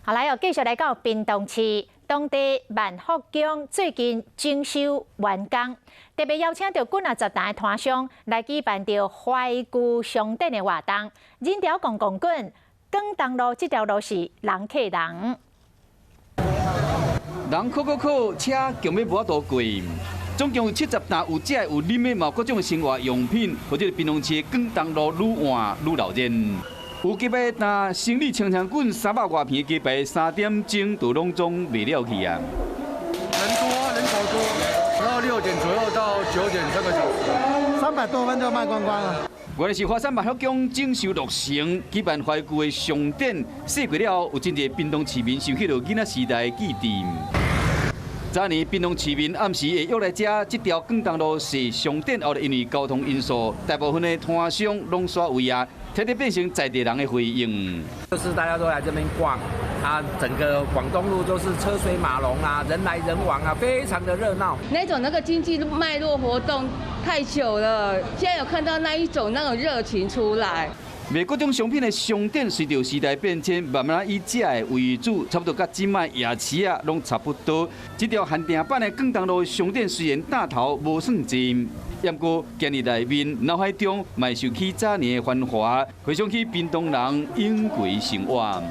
好來哦，繼續來到屏東市，當地萬福宮最近整修完工，特別邀請著幾若十台攤商來舉辦著懷舊商店的活動。人潮滾滾滾，廣東路這條路是人客人。人靠靠靠，車強欲無法度過。總共有70擔有食的有啉的，嘛有各種生活用品，予這个屏東市廣東路愈換愈鬧熱。有雞排擔，生意衝衝滾，300外坪雞排，3點鐘就攏總賣了去啊！人多，人潮多，然後6點左右到9點3個小時，300多份就賣光光了。原來是華山萬福宮整修落成，舉辦懷舊的商店，踅過了後，有真濟屏東市民想起著囡仔時代的記憶。早年屏東市民暗時會約來遮，這條廣東路踅商店，後來因為交通因素，大部分的攤商攏徙位啊，徹底變成在地人的回應。就是大家都來這邊逛，啊，整個廣東路都是車水馬龍啊，人來人往啊，非常的熱鬧。那種那個經濟脈絡活動太久了，現在有看到那一種那種熱情出來。賣各種商品的商店，隨著時代變遷，慢慢以食的為主，差不多佮這擺夜市仔攏差不多。這條限定版的廣東路商店雖然擔頭無算濟，毋過今日內面腦海中嘛會想起早年的繁華，回想起屏東人永過生活。